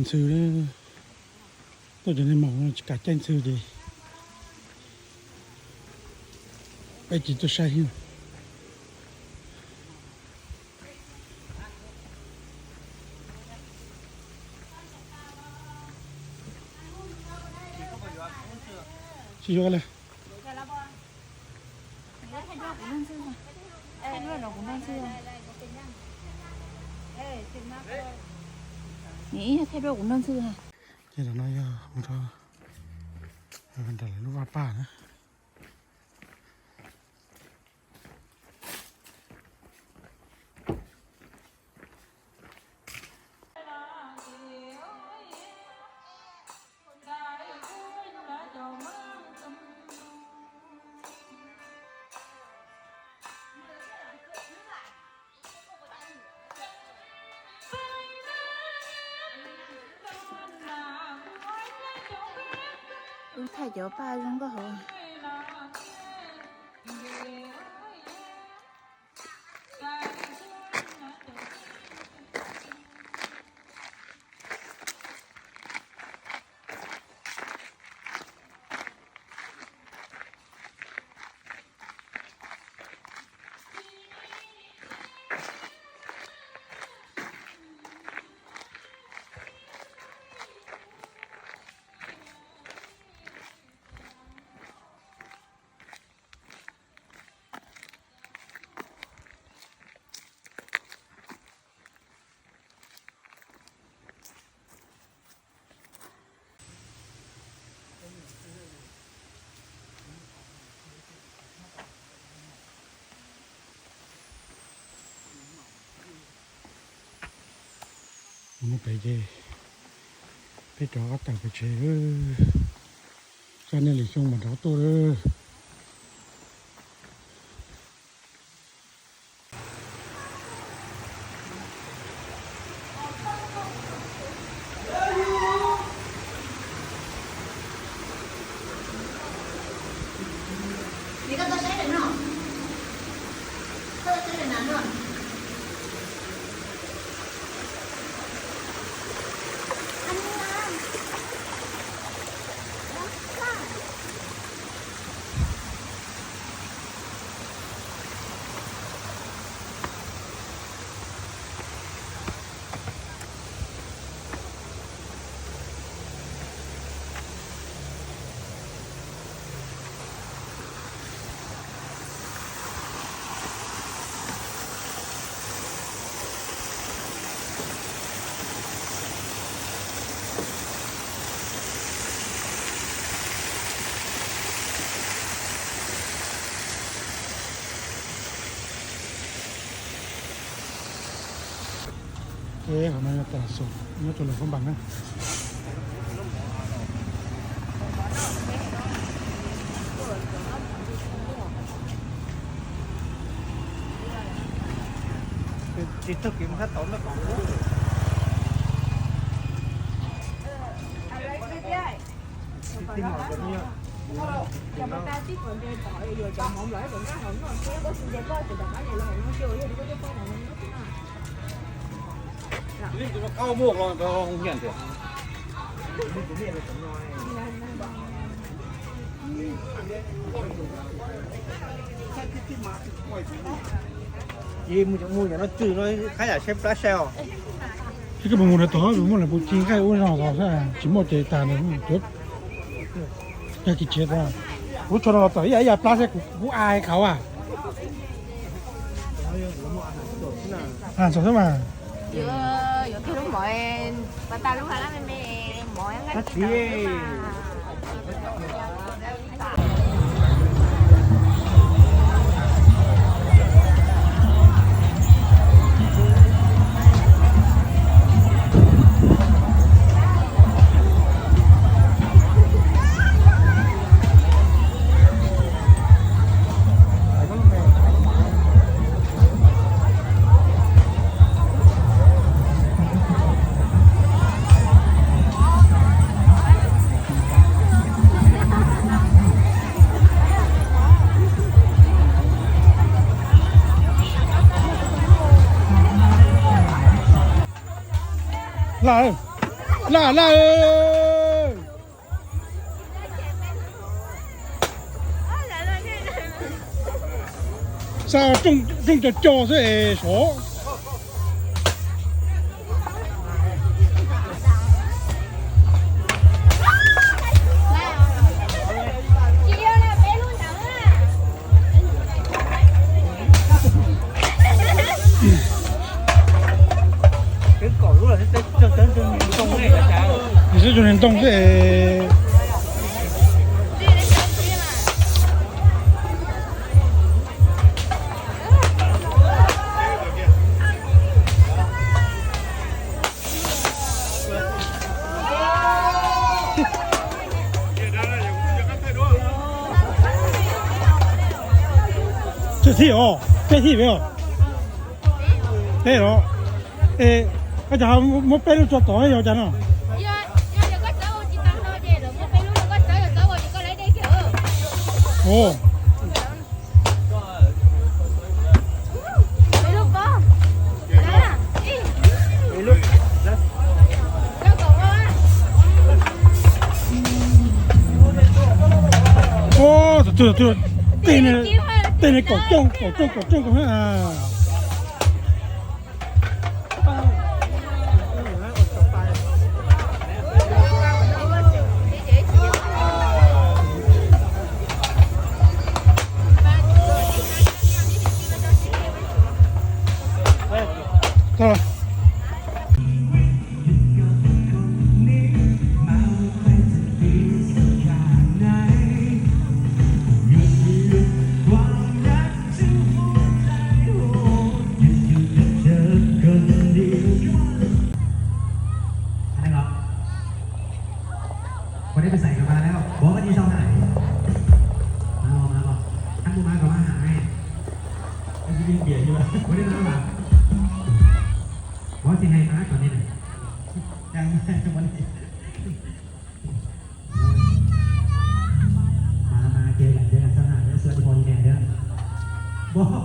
Ntxhw, tuaj cov neeg maum no tsis kam caij ntxhw ces peb tsis tuaj saib. Tsis yuav li. Nws ib yog thaij duab kuv nrog ntxhw. Ces tam no yog mus rau nram lawv lub vaj paj na. Wb thaij cov paj zoo nkauj hauv. Mus pem ces peb rov qab tawm pem tsev lawm. Txog niaj li xyoo mas rov tuaj lawm. Ces qhov no yog tas xus nyob rau lawv fab npas na. Tsis txog kev mus sab tod na. Ces mus cov mus cov no tsw no qab yam saib plab saib os. Ces koj puas mus rau tod, puas muaj lawv puas ci nqaij ub zog tod, tsis muaj ces tag nrho. Yog kis tsev, kuv tso no los tom ib yam ib yam plab saib kuv kuv ai khauv a. Txog xwb mas. Laj, laj, laj. Xa rooj co co xwb es sov. Twb kaum lub los twb tsaug ntoo xwb. Peb thib os, peb thib os. Peb los, es koj cas muab peb lub tso tod yog cas no? Ua, tus twg, tus twg, tej ne kaum rooj kaum rooj kaum rooj kaum.คนนี้ไปใส่กันมาแล้ว บอกว่านี่ช่องไหน มาลอง มาลอง ถ้ากูมาก็มาหาไง ไอ้ที่เบียดอยู่ ไม่ได้มาหรอ บอกสิไงมาตอนนี้หน่อย ยังไม่ได้วันนี้ มา มา เจอกัน เจอกันสักหน่อย แล้วสวัสดีพ่อแม่เด้อ บอก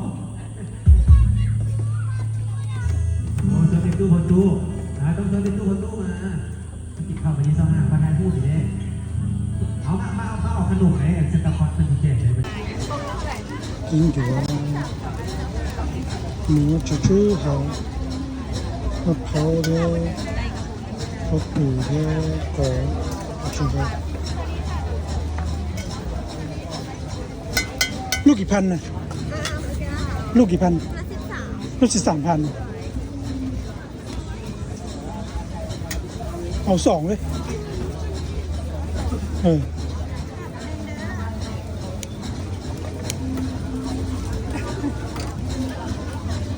Ib ncuav, mus tsis tswb hauv, maj phauv thiab, qhov tus thiab, qos, tsis ntau. Lub kis phan na? Lub kis phan? Lub tsis xam phan. Hauv xoom li.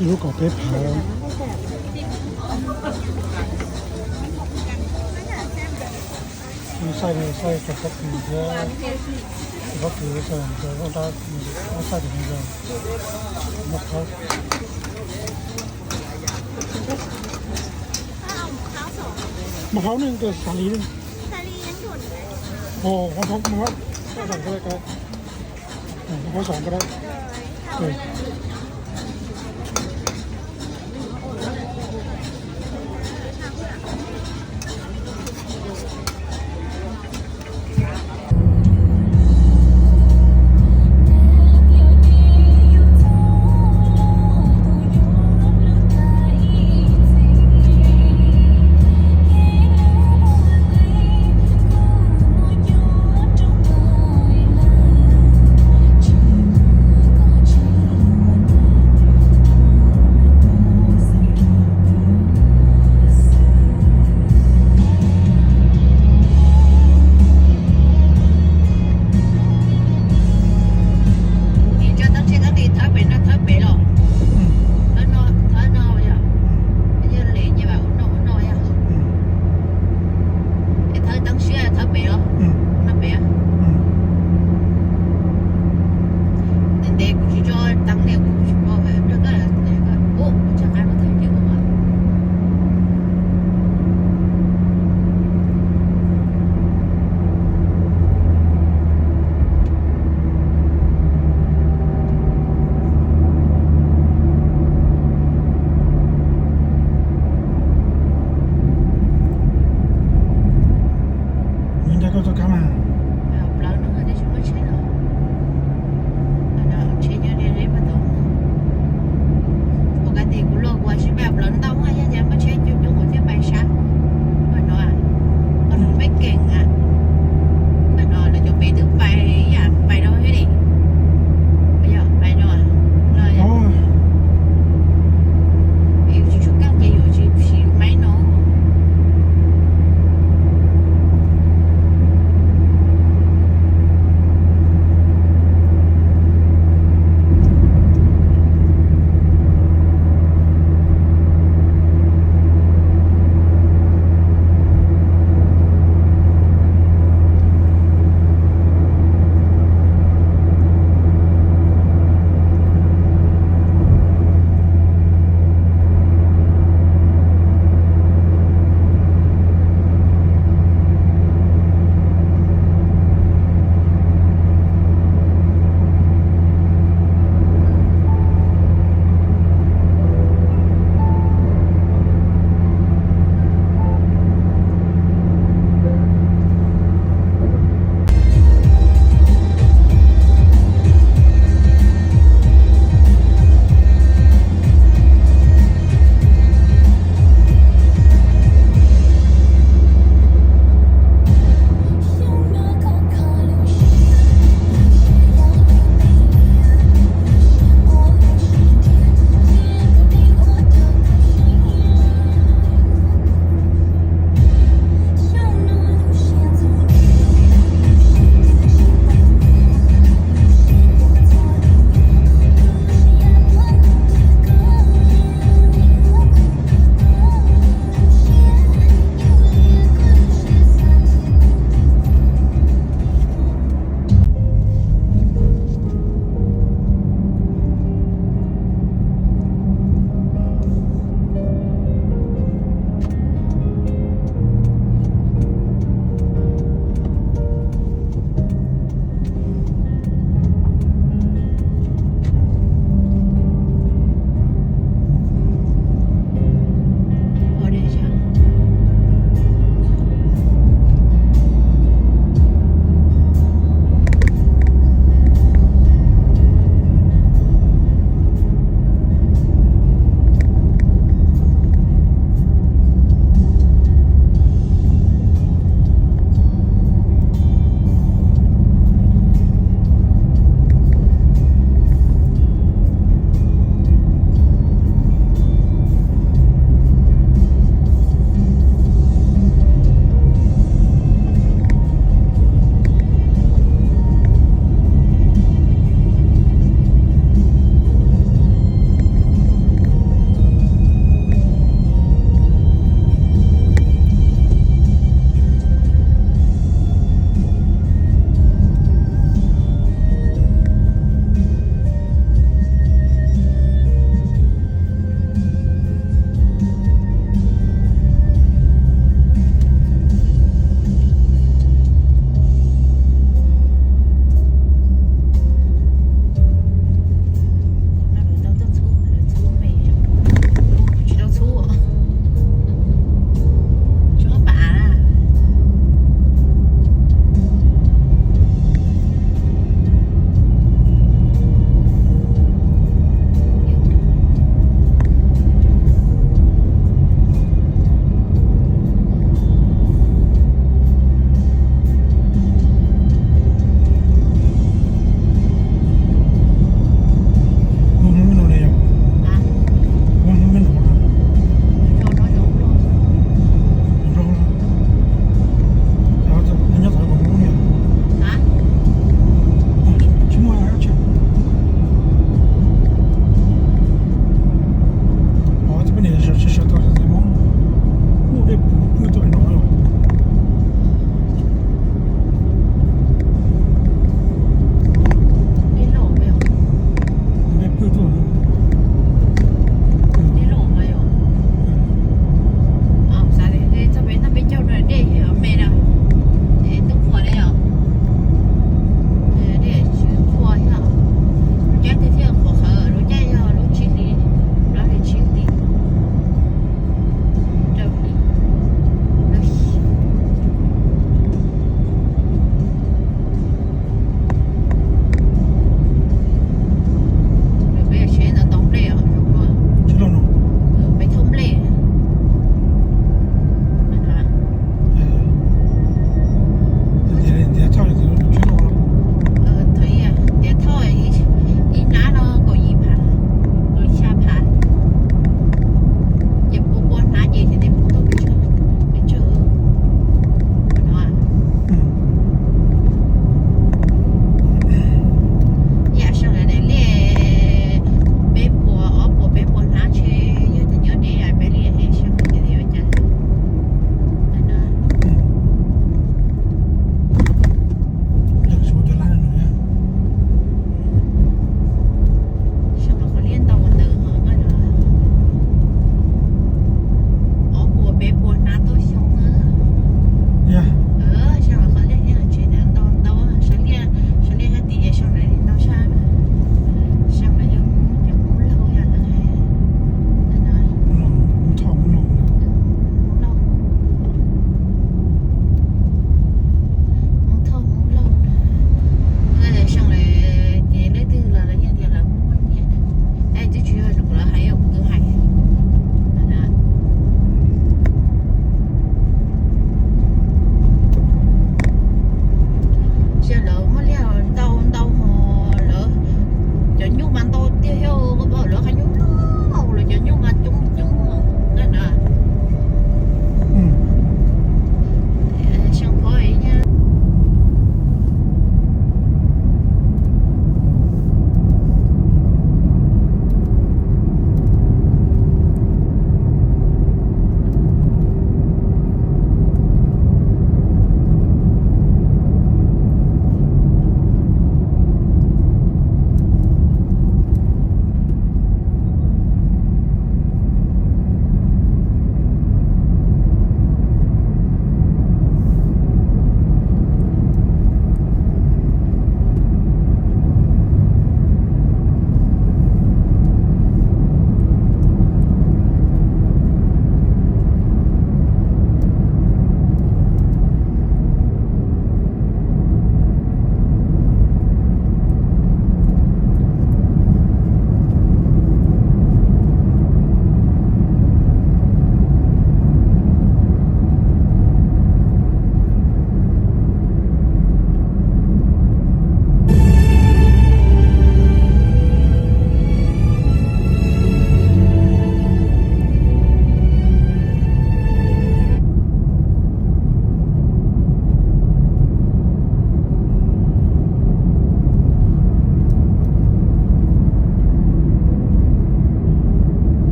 Ib lub kaum peb phav. Xaij no xaij cov pob kws thiab, cov pob kws, cov vaj dab, xaij tus no yog maj hauv. Maj hauv ne, xav li ne. Maj hauv, maj hauv, maj hauv xoom ko da.